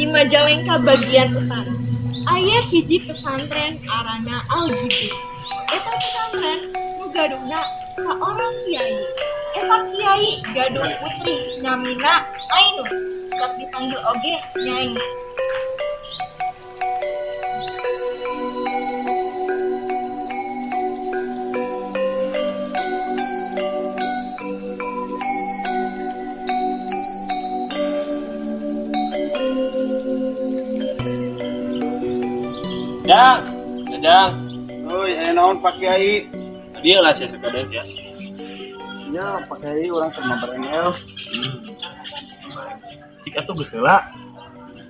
Di Majalengka bagian utara aya hiji pesantren arana Al-Ghibli. Eta pesantren nu gaduhna saorang kiai. Eta kiai gaduh putri namina Ainun, sok dipanggil oge Nyai. Jang, Jang. Oi, aya naon, Pak Kiai? Dia lah saya suka deh ya. Ya, Pak Kiai, urang keur mabar ML. Cik atuh geus heula.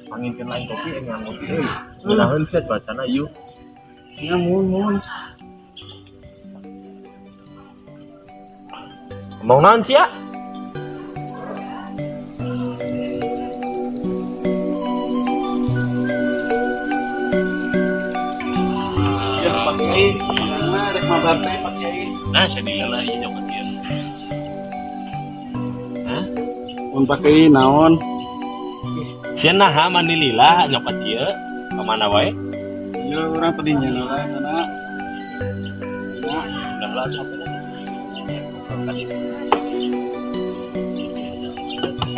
Panginkeun lain kopi yang ngopi euy. Ngeunaheun sia cuacana ieu. Ya, muhun muhun. Ngomong naon sia? Ya, Pak Kiai, urang mah rek mabar teh, Pak Kiai. Nah, saya dilala ieu nyokot ieu. Hah? Mun Pak Kiai naon? Sia naha mani lila nyokot ieu? Ka mana wae? Ya, urang tadi nyana lah kana. Ya, Udah lah atuh apa tadi.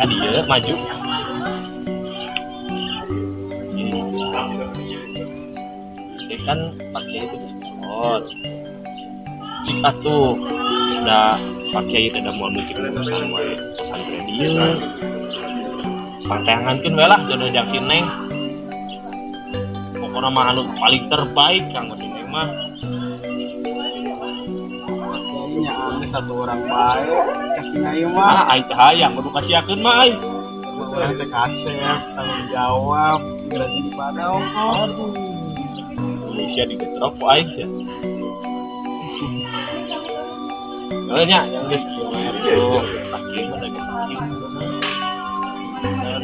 Tadi ieu maju. Ini kan Pak Kiai itu di sekolah. Cik atuh da Pak Kiai tidak mau mungkin urusan wae pesantren ieu. Panteangankeun we lah jodoh jang si Neng. Pokokna mah anu paling terbaik kanggo si Neng mah. Kiai nya aneh satu orang bae kasih Nyai mah. Ah, aing teh hayang kudu kasiakeun mah aing. Urang teh kasep, tanggung jawab, rajin ibadah ongkoh. Aduh. Indonesia digetrok ku aing sia. Oh nya, yang geus kieu we tuh. Pak Kiai mah da geus kieu. Dan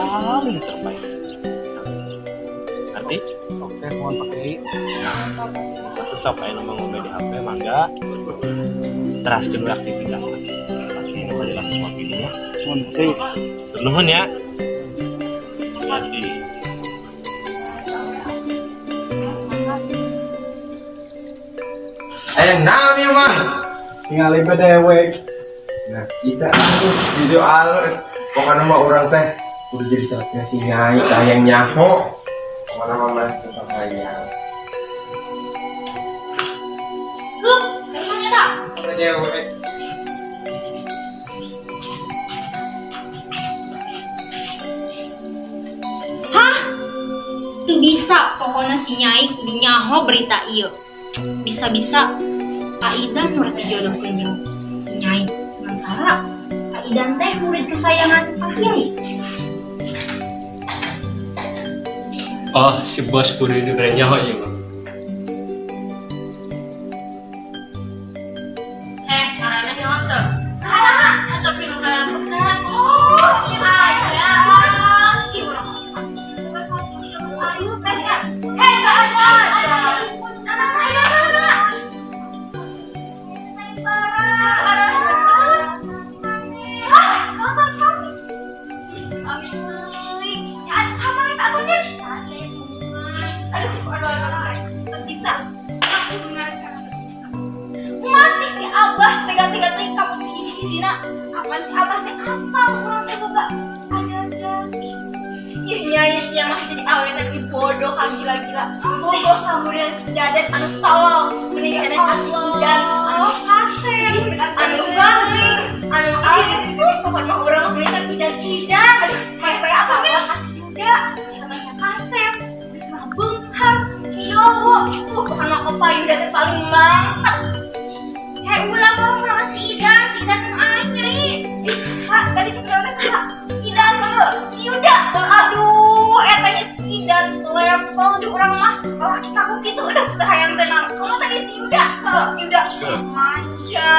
paling terbaik. Nanti Oke, mohon Pak Kiai. Satu sok aya nu ngombe di HP mangga teraskeun we aktivitas. Tapi nu bade langsung ngopi nya. Mohon Pak Kiai. Nuhun ya. Nanti. Aya naon ieu mah? Tinggal ieu dewek. Nah, kita alus video alus. Pokoknya mah urang teh kudu jadi salakina si Nyai tah yang nyaho. Pokoknya mah mah tetep hayang. Lu, emang eta? Dewek. Hah? Tuh bisa, pokoknya si Nyai kudu nyaho berita ieu. Bisa-bisa Pak Idan nu rek dijodohkeun jeung si Nyai. Sementara Pak Idan teh murid kesayangan Pak Kiai. Oh, si bos kudu dibere nyaho ieu mah. Eh, karena naon teu? Hah, tapi nu ngaran. Oh, si Aya. Ih, urang bukan suatu jika Mas Ayu teh ya. Hei, enggak ada. Anak Aya mana? Hah, sama kami. Kami teuing. Ya aja sama kita atuh nya. Aduh, aduh, aduh, aduh. Teu bisa. Aku ngarencana bisa. Masih si Abah tega-tega teuing kamu teh hiji-hijina. Apaan si Abah teh apa urang teh boga ada-ada. Ih, Nyai sia mah jadi awewe teh bodoh ka gila-gila. Bogoh kamu dengan si Dadan anu tolol, mending keneh ka si Idan anu Kasep, anu ganteng, anu alim. Pokoknya mah urang mah mending ka Idan Idan. Aduh, maneh teh apa mah kasih Yuda, sama si Kasep, geus mah beunghar, Kiowo. Pokoknya mah opa Yuda teh paling mantap. Hei, ulah bawa urang si Idan, si Idan nu aing Nyai. Ih, Kak, tadi cek teh Kak. Si Idan mah, si Yuda. Aduh, eta nya si Idan level jeung urang mah. Laki kaku gitu udah teu hayang teh naon. Kamu tadi si Yuda. Si Yuda manja,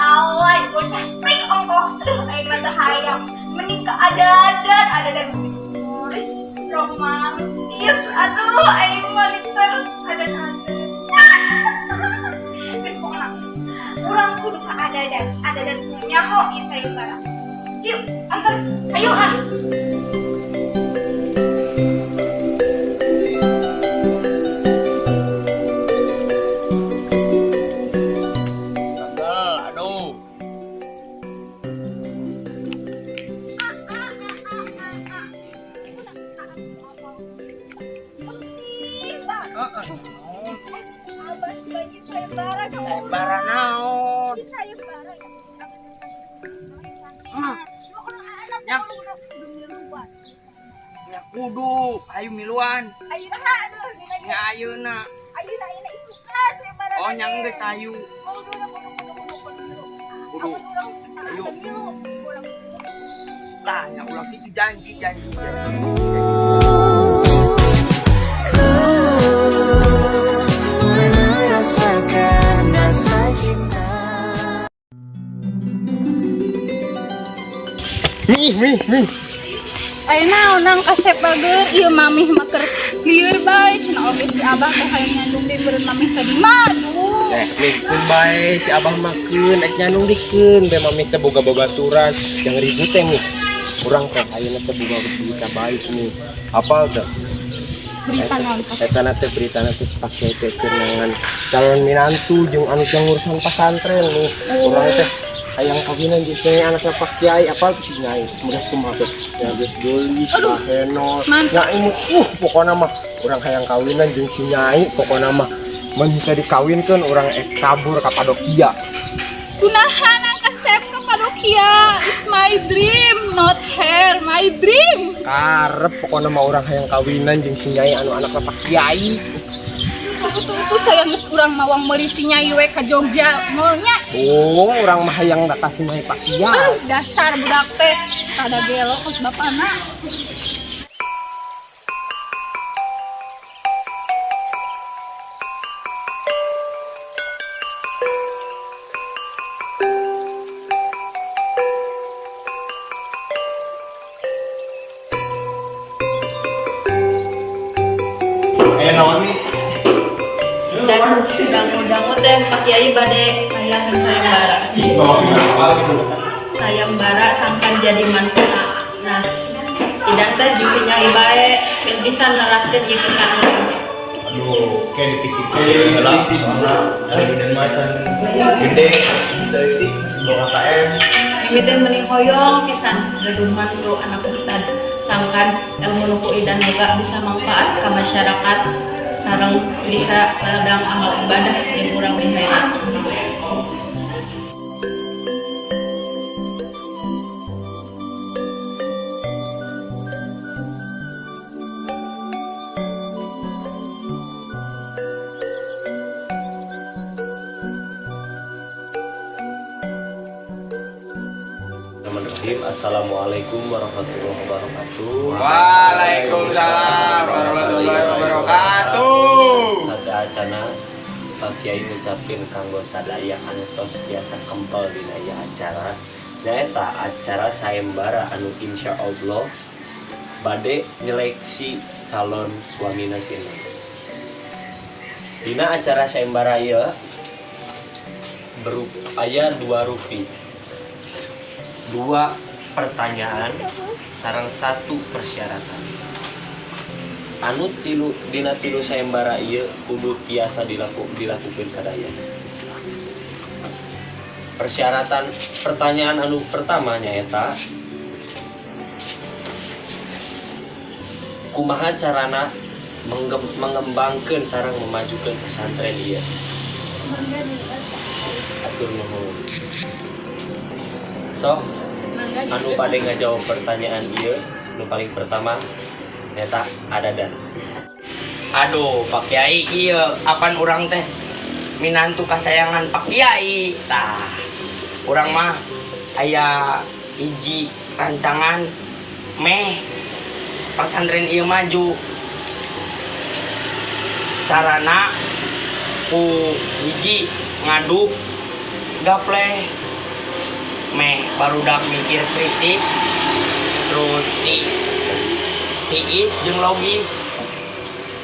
alay, bocah prik ongkoh. Aduh, aing mah teu hayang. Mending ke Adadan, Adadan kuris romantis. Aduh, aing mah liter Adadan. Geus pokona urang kudu Ada dan punya ho ieu sayembara. Yuk, antar. Ayo ah. Gagal, aduh. Sayembara naon? Ya. Ya kudu, ayo miluan. Ayeuna aduh dina. Ya ayeuna. Ayeuna ayeuna isukan sayembara. Oh nya geus ayu. Kudu. Ayo. Tah nya ulah kitu janji. Mi. Ayo naon nang kasep bager ieu mamih mah keur lieur bae cenah oge si abah teh hayang nyandung deui beureun mamih tadi mah aduh. Mi keun bae si abah mah keun ek nyandung dikeun be mami teh boga babaturan yang ribut teh mi. Urang teh ayeuna teh boga berita baik nih. Apal teh? Berita naon teh? Eta na teh beritana teh si Pak Kiai teh keur nangan calon minantu jeung anu jeung ngurusan pasantren nih. Urang teh hayang kawinan jeung si anakna Pak Kiai apal teh si Nyai. Geus kumaha teh? Ya geus geulis, bahenos. Mantap. Nyai mah pokona mah urang hayang kawinan jeung si Nyai pokona mah mun teu dikawinkeun urang ek kabur ka Padokia. Kunaha nang kasep ka Padokia? Is my dream, not her, my dream. Karep pokona mah urang hayang kawinan jeung si Nyai anu anakna Pak Kiai. Tuh sayang geus urang mawang meuli si Nyai we ka Jogja moal nya. Oh, urang mah hayang da kasih mah Pak Kiai. Aduh, dasar budak teh kada gelo kos bapana. Naon nih? Dan dangu-dangu teh Pak Kiai bade ngayakeun sayembara. Sayembara sangkan jadi mantuna. Nah, idang teh jeung si Nyai bae geus bisa neraskeun ieu kesan. Aduh, kayak dipikir-pikir lah soalnya ada gede macan gede bisa itu bawa KKM. Mimi teh meni hoyong pisan gaduh mantu anak ustad sangkan ilmu nu ku idan boga bisa manfaat ka masyarakat sareng bisa ladang amal ibadah yang urang di akhirat. Assalamualaikum warahmatullahi wabarakatuh. Waalaikumsalam warahmatullahi wabarakatuh. Sadacana Pak Kiai ngucapkeun kanggo sadaya anu tos biasa kempel dina ieu acara. Nyaeta acara sayembara anu insya Allah bade nyeleksi calon suamina si Neng. Dina acara sayembara ieu aya dua rupi. Dua pertanyaan sareng satu persyaratan. Anu tilu dina tilu sayembara ieu kudu tiasa dilakukeun sadaya. Persyaratan pertanyaan anu pertama nyaeta kumaha carana mengembangkeun sareng memajukeun pesantren ieu. Atur nuhun. Sok anu bade ngajawab pertanyaan ieu nu paling pertama nyata ada dan. Aduh, Pak Kiai ieu apan urang teh minantu kasayangan Pak Kiai. Tah, urang mah aya hiji rancangan meh pesantren ieu maju. Carana ku hiji ngaduk gapleh meh barudak mikir kritis terus tiis jeung logis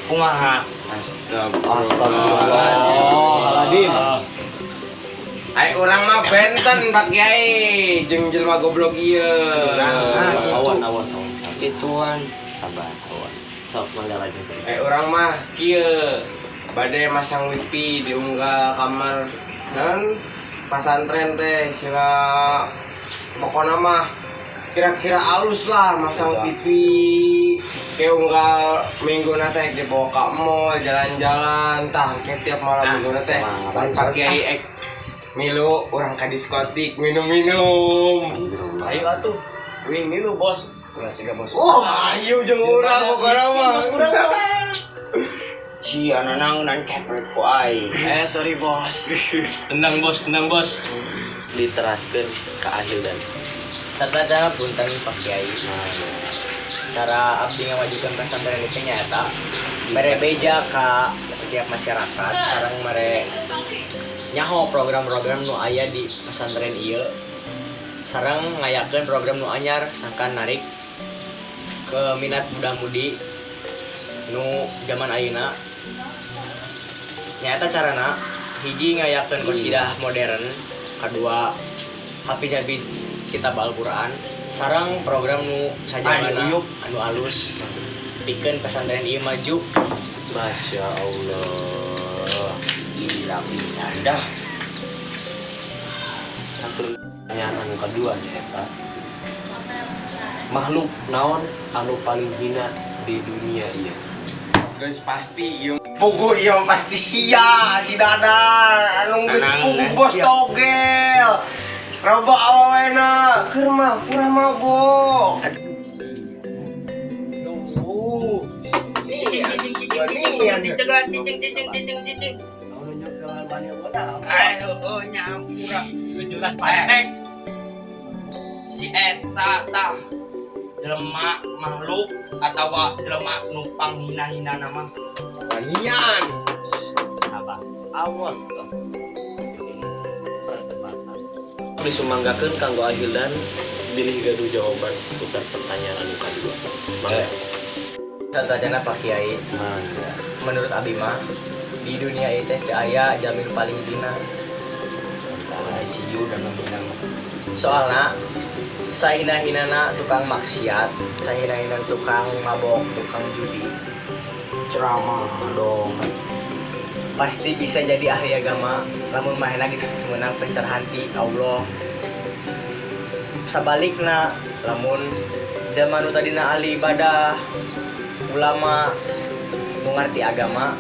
kumaha. Astagfirullahaladzim. Ai urang mah benten Pak Kiai jeung jelema goblok ieu. Nah, gitu. Awan, awan, awan, sabar. Gituan. Sabar, awan. Sok mangga lanjut. Eh urang mah kieu bade masang wifi di unggal kamar dan pasantren teh sila pokona mah kira-kira alus lah masang TV kayak unggal minggu teh dibawa ke mall jalan-jalan tah kayak tiap malam minggu teh Pak Kiai ek milu urang ke diskotik minum-minum. Ayo atuh. Wing milu bos. Ulah siga bos. Oh, ayo jeung urang pokona mah. Si ananang kepret ku aing. Eh sorry bos. Tenang bos, tenang bos. Diteraskeun ka Ahildan. Sadada punten Pak Kiai. Cara abdi ngamajukeun pesantren itu nyaeta mere beja ka setiap masyarakat sareng mere nyaho program-program nu aya di pesantren ieu sareng ngayakeun program nu anyar sangkan narik ke minat muda-mudi nu zaman ayeuna. Nyaeta carana hiji ngayakeun qasidah modern, kedua hafiz-hafiz kitab Al-Qur'an sareng program nu sajabana anu alus pikeun pesantren ieu maju. Masya Allah. Gila pisan dah. Pertanyaan anu kedua nyaeta makhluk naon anu paling hina di dunia ieu? Guys pasti ieu puguh ieu pasti sia si Dadan anu geus puguh bos togel. Roba awena keur mah kurang mabok. Aduh sia. Duh. Cicing cicing cicing cicing cicing cicing cicing cicing. Aduh, oh nyampura. Jelas pantek. Si eta tah jelema makhluk atawa jelema nu panghina-hina nama. Wanian. Sabar. Awan tos. Disumanggakeun kanggo Ahildan bilih gaduh jawaban seputar pertanyaan anu kadua. Mangga. Satacana Pak Kiai, Mangga. menurut abi mah di dunia ieu teh teu aya jalmi nu paling hina. ICU dan menghina. Soalna sahina-hinana tukang maksiat, sahina-hinana tukang mabok, tukang judi, ceramah dong. Pasti bisa jadi ahli agama lamun manehna geus meunang pencerahan ti Allah. Sabalikna lamun zaman nu tadina ahli ibadah, ulama nu ngarti agama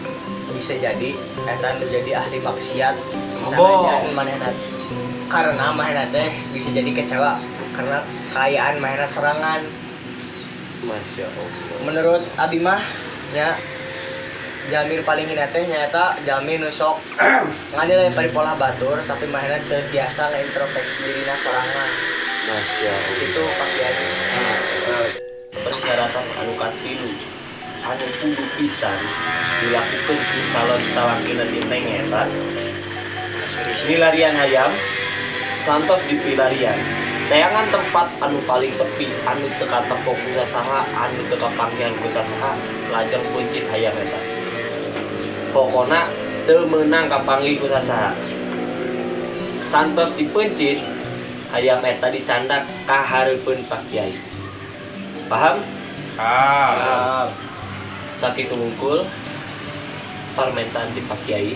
bisa jadi eta nu jadi ahli maksiat. Mabok. Manehna karena manehna teh bisa jadi kecewa karena kaayaan manehna sorangan. Masya Allah. Menurut abi mah nya jalmi paling hina teh nyaeta jalmi nu sok nganilai paripolah batur tapi manehna teu tiasa ngaintrospeksi dirina sorangan. Masya Allah. Itu Pak Kiai. Persyaratan anu katilu anu kudu pisan dilakukan ku calon salakina si Neng eta milarian hayam santos di pilarian teangan tempat anu paling sepi anu teu katempo ku sasaha anu teu kapanggihan ku sasaha lajeng peuncit hayam eta pokona teu meunang kapanggih ku sasaha santos dipeuncit hayam eta dicandak ka hareupeun Pak Kiai. Paham? Paham. Sakitu wungkul parmentaan di Pak Kiai.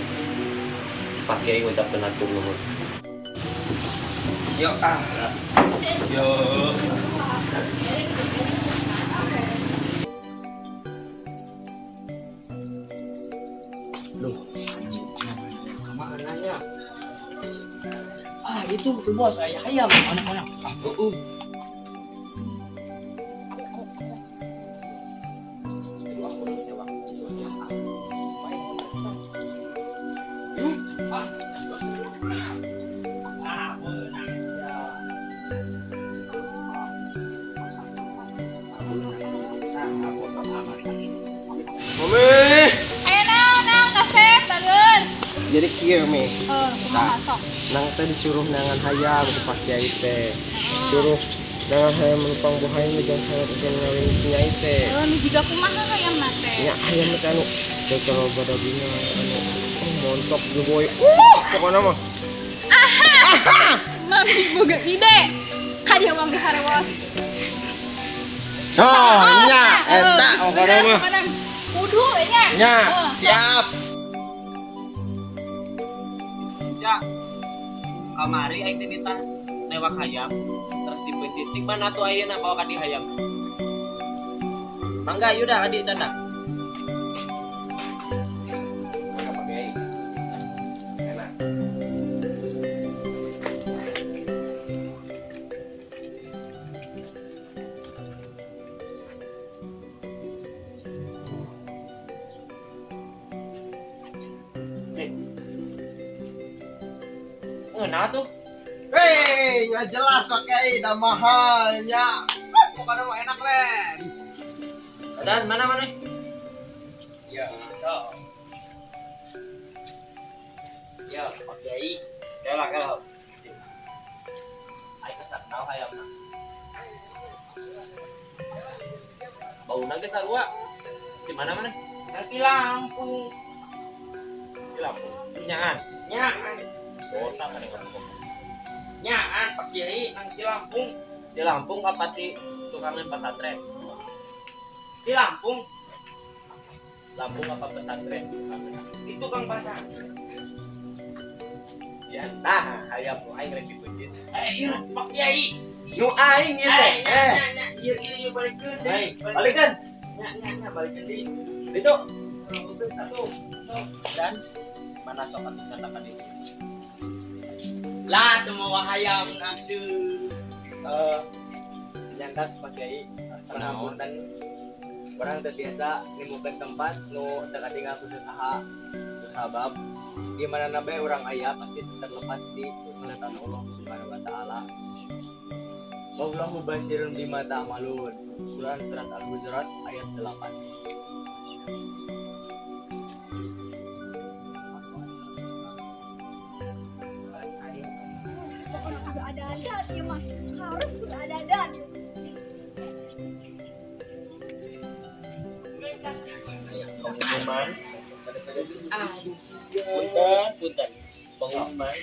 Pak Kiai ngucapkeun hatur nuhun. Yo ah. Yo. Loh, kemana nya? Ah, itu tuh bos, ayah ayam mana-mana. Ah, Mami. Aya naon nang kasep bager. Jadi kieu mi. Heuh, kumaha sok? Nang teh disuruh nangan hayam ku Pak Kiai teh. Suruh nangan hayam nu pangbuhain jeung sangat ingin ngawin si Nyai teh. Heuh, nu jiga kumaha hayamna teh? Nya hayam teh anu teh kalau badagina anu montok geus boy. Pokona mah. Ah, Aha! Mami boga ide. Kadieu mami harewos. Oh, nya eta pokona mah. Kudu nya. Nya, siap. Cak, kamari aing teh ditah newak hayam terus dipeuncit. Cik mana tuh ayeuna bawa ka di hayam. Mangga Yuda adi candak. Mangga Pak Kiai. Enak. Nih. Ngeunah tuh. Hei, nggak jelas Pak Kiai, dah mahal nya. Pokoknya mah enak len. Dan mana mana? Ya, so. Ya, Pak Kiai. Kela kela. Aing tak tahu hayamna. Bauna ge sarua. Di mana mana? Nanti Lampung. Di Lampung. Nyaan. Nyaan. Dosa kan ngomong. Nyaan Pak Kiai nang di Lampung. Di Lampung apa di tukangan pesantren? Di Lampung. Lampung apa pesantren? Di tukang pasar. Ya, nah, hayam nu aing rek dipeuncit. Eh, iya Pak Kiai. Nu aing ieu teh. Eh, nya nya nya, ieu ieu ieu balikeun Hei, deui. balikeun. Nya nya nya balikeun deui. Itu. Terus satu. Dan mana sok atuh candakan itu? Lah, cuma hayam aduh. Eh, nyandak Pak Kiai, sareng punten. Urang teu biasa nemukeun tempat nu teu katinggal ku saha. Sabab di mana bae urang aya pasti terlepas di penglihatan Allah Subhanahu wa taala. Wallahu basirun bima ta'malun. Quran surat Al-Hujurat ayat 8. Pokoknya kudu ada-ada ieu mah. Harus kudu ada-ada. Pengumuman. Punten, punten. Pengumuman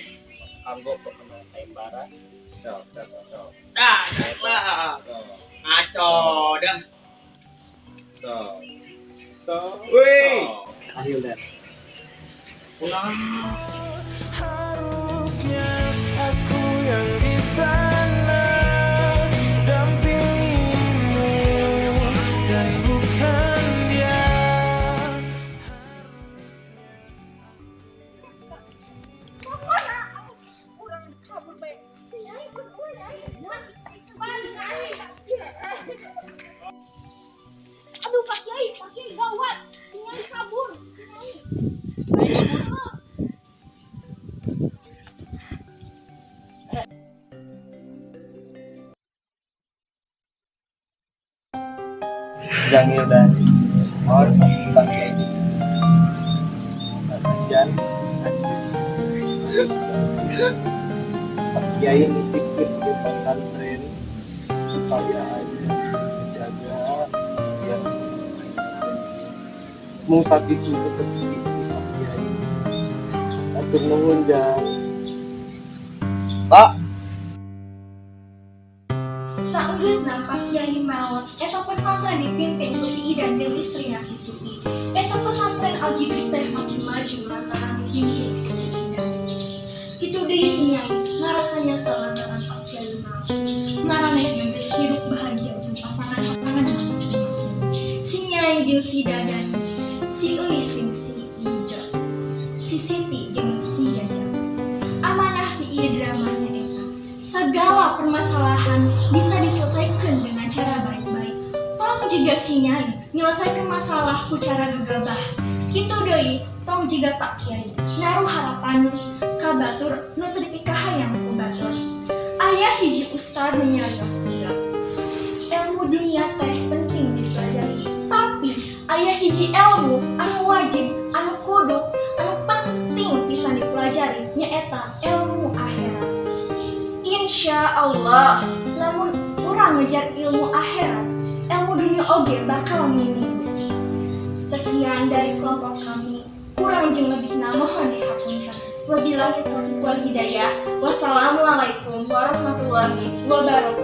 kanggo pemenang sayembara. Sok, sok, sok. Dah, lah. Ngaco dah. Sok. Sok. Wih. Akhir dan. Harusnya aku yang di sana dampingimu dan bukan dia. Pokoknya urang kabur bae. Nyai kudu nyai. Aduh Pak Kiai gawat. Nyai kabur. Nyai. Kabur. Jangil dan Or Pak Kiai. Sanajan Pak Kiai nitipkeun ke pesantren supaya aja menjaga biar mung sakitu kesepi Pak Kiai. Atur nuhun jang. Pak, Saenggeusna Pak Kiai maot, eta pesantren dipimpin ku si Idan jeung istrina si Siti. Eta pesantren Aljibri teh makin maju lantaran dipimpin ku si Idan. Kitu deui si Nyai ngarasa nyesel lantaran Pak Kiai maot. Maranehna geus hirup bahagia jeung pasangan-pasangan masing-masing. Si Nyai jeung si Dadan, si Euis jeung si Ida, si Siti jeung si Jajang. Amanah di ieu drama nyaeta segala permasalahan bisa diselesaikan dengan cara baik-baik. Tong jiga si Nyai nyelesaikan masalah ku cara gegabah. Kitu deui tong jiga Pak Kiai naruh harapan ka batur nu teu dipikahayang ku batur. Aya hiji ustad nu nyarios ieu. Ilmu dunia teh penting dipelajari, tapi aya hiji ilmu anu wajib, anu kudu, anu penting pisan dipelajari nyaeta ilmu akhirat. Insya Allah, lamun urang ngejar ilmu akhirat, ilmu dunia oge bakal ngiring. Sekian dari kelompok kami, kurang jeung lebihna mohon dihapunten. Wabillahi taufiq wal hidayah. Wassalamualaikum warahmatullahi wabarakatuh.